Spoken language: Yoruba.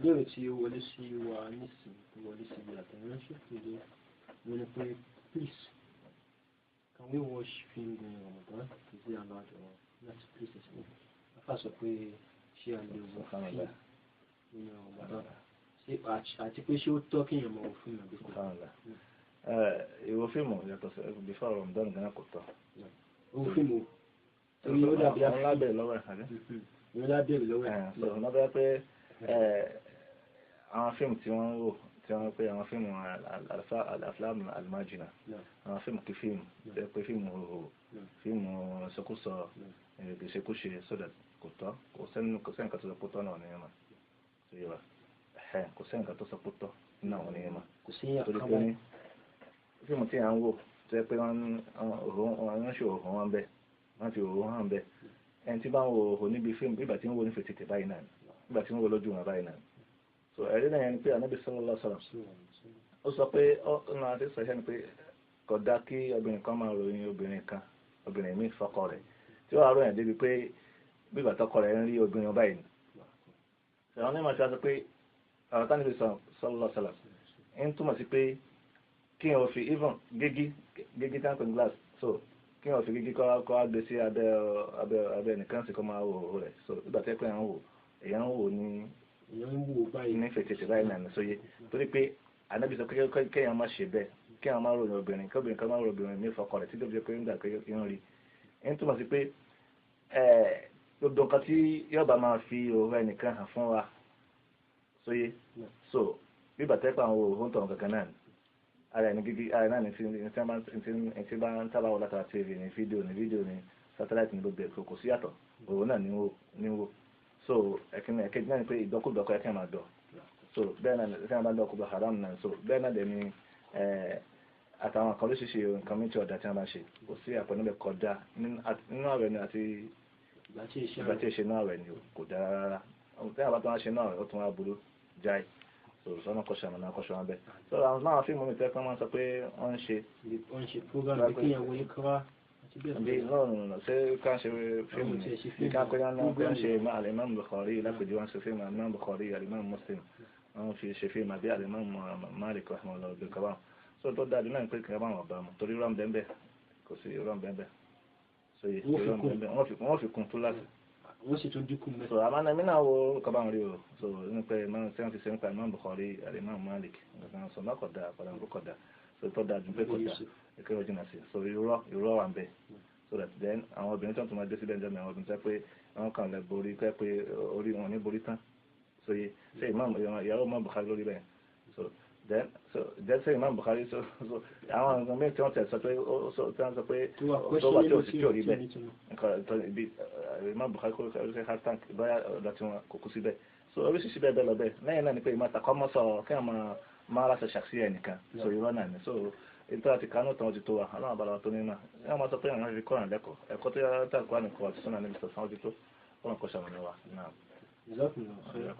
Ìbéèrè tí ó wọlé sí wa nísìnyí, tó wọlé sí ibi àtẹ̀ránṣẹ́ tó dé, wọ́n ní pé, "Please, can we watch film during Ramadan? Is it allowed or not? Please explain." Afa sọ pé ṣé a lè wo fíìmù nínú Ramadan? Ṣé àti pé ṣé ó tọ́ kéèyàn máa wo fíìmù àbí kò? Ìwo fíìmù yàtọ̀ sí before Ramadan gan kò tọ́. Owó fíìmù torí ó dàbí àwọn lábẹ́ lọ́wọ́ ẹ̀ àbí? Ìwé lábẹ́rẹ̀ lọ́wọ́ ẹ̀. So lábẹ́ pé àwọn fíìmù tí wọ́n ń wò, tí wọ́n pé àwọn fíìmù al-aflam al-majina, àwọn fíìmù kí fíìmù tẹ́ pé fíìmù hòhò, fíìmù ṣekúsọ, ìṣekúṣe, so that kò tọ́. Kò sẹ́ni kan tó sọ pé tọ́ náà ní ẹ̀ma so yẹ wa, kò sẹ́ni kan tó sọ pé tọ́ nínú àwọn onímọ̀. Kò sí. Torí pé ní fíìmù tí à ń wò tó yẹ pé wọ́n ń ṣe òhò wọn bẹ́ẹ̀, wọ́n fi òhò hàn bẹ́ẹ̀, ẹni tí bá ń wo òhò níbi fíìmù, bí ìgbà tí ń wo ní fètètè báyìí náà, nígbà tí ń wo lójú wọn báyìí náà. So ẹ̀rí náà yẹn ni pé Ànábì sallallahu alaihi wasallam ó sọ pé ọ̀nà àti sọ iṣẹ́ ni pé kò dá kí obìnrin kan máa ròyìn obìnrin kan, obìnrin míì fọ́kọ rẹ̀, tí ó wà ròyìn débi pé bí ìgbà tọkọ rẹ̀ ń rí obìnrin báyìí ni. Àwọn onímọ̀ ṣe wá sọ pé ọ̀rọ̀ tánàbí sallallahu alaihi wasallam ń túmọ̀ sí pé kí n ò fi even gégí gégí tí wọ́n pè ní glass, so kí n ò fi gégí kọ́ wá gbé sí abẹ́ nìkan sí kọ́ máa wò ó rẹ̀. So ìgbà tí ẹ pé èèyàn ń wò ní Èèyàn ń wò báyìí. Ní fètètè báyìí náà ní sóyè, torí pé Ànábì sọ pé kéèyàn má ṣe bẹ́ẹ̀, kéèyàn má ròyìn obìnrin, kí obìnrin kan má ròyìn obìnrin ní fọkọ rẹ̀ títí ó fi pé nígbà pé ń rí ń túmọ̀ sí pé gbogbo nǹkan tí yóò bá máa fi òwò ẹnìkan hàn fún wa sóyè. So bí bàtẹ́ pa àwọn òhun tọ̀ kankan náà ni ara ẹni gígí ara náà ní tí bá ń tábà wọ látara TV ní fídíò ní satellite ní gbogbo ẹ̀, kò sí yàtọ̀, òun náà ní wò. So ẹ̀kíní ẹ̀kejì náà ni pé ìdọ́kúdọ́kọ ẹ̀kẹ́ máa dọ̀, so bẹ́ẹ̀ náà ẹ̀kẹ́ máa dọ́kúdọ́ haram náà. So bẹ́ẹ̀ náà dẹ̀ ni àtàwọn kan lóṣìṣẹ́ nǹkan mi tí ọ̀dà tí wọ́n bá ṣe, kò sí àpọ̀ níbẹ̀, kódà nínú àwẹ̀ ni àti ìgbà tí ìṣe ìgbà tí ìṣe náà rẹ̀ ni kò dára rárá. Tí àwọn bá tó wá ṣe náà rẹ̀, ó tún wá burú jáì. So sọ́nà kọ́ṣọ́ àmọ́ náà kọ́ṣọ́ wọn bẹ́ẹ̀. So àwọn náà fíìmù mi tẹ́ pé wọ́n sọ pé wọ́n ń ṣe Wọ́n ń ṣe program bí kéèyàn wọlé kọ́ra àti bẹ́ẹ̀ bí bẹ́ẹ̀ lọ. No, ṣé ká ṣe fíìmù Àwọn tí ẹ ṣe bí ká pé wọ́n náà pé wọ́n ṣe fíìmù. Al-Imam Bukhari lápèjì, wọ́n ṣe fíìmù Al-Imam Bukhari, Al-Imam Muslim, wọ́n fi ṣe fíìmù àbí Al-Imam Malik rahimahullah bí kaba. So tó dájú náà pé kí wọ́n bá mu torí rọ́m bẹ́ẹ̀, kò sí rọ́m bẹ́ẹ̀, so yìí Wọ́n fi rọ́m kún. bẹ́ẹ̀, wọ́n fi kún tó láti. Wọ́n sì tún dínkù mẹ́. So àmọ́ náà mí náà wo kaba ń rí o, so nípa imam tí wọ́n fi ṣe nípa Imam Bukhari, Al-Imam Malik nǹkan sọ má kọ̀ dáa padà kò dáa. So tó dájú pé kò dáa ìkéré ojú náà sí. So irọ́ wà ń bẹ, so that then àwọn obìnrin tó ń tún máa dé síbẹ̀ ń jẹ́ mi, àwọn obìnrin tó pé wọ́n kàn lè borí pé orí wọn ní borí tán, so yé ṣe imam ìyàwó Imam Bukhari lórí bẹ́ẹ̀. So then so then ṣe Imam Bukhari, so àwọn nǹkan mìíràn tí wọ́n tẹ̀ sọ pé ó sọ tí wọ́n sọ pé Tó wà tó wà tí ò sí tí ò rí tí ò bẹ́ẹ̀ ní túmọ̀. Nǹkan tó ibi Imam Bukhari kó ṣe heart tank bóyá ọ̀dọ̀ tí wọn kò kú síbẹ̀. So oríṣiríṣi bẹ́ẹ̀ bẹ́ẹ̀ lọ bẹ́ẹ̀. Lẹ́yìn náà ni pé ìmọ̀ àtàkọ́mọ́sọ kí wọ́n máa ráṣọ ṣàṣìyẹ nìkan, so irọ́ náà ni. So ètò àti kánú tán ti tó wa, aláwọ̀ abala tó ní náà wọ́n máa sọ pé àwọn fi kọ́ràn lẹ́kọ̀ọ́ ẹ̀kọ́ tó yára tá àkọ́ràn nìkan àti súnà níbi sọ̀tàn ó ti tó kọ́ràn kọ́ sàmùnà wa náà. Jazakumullahu khairan.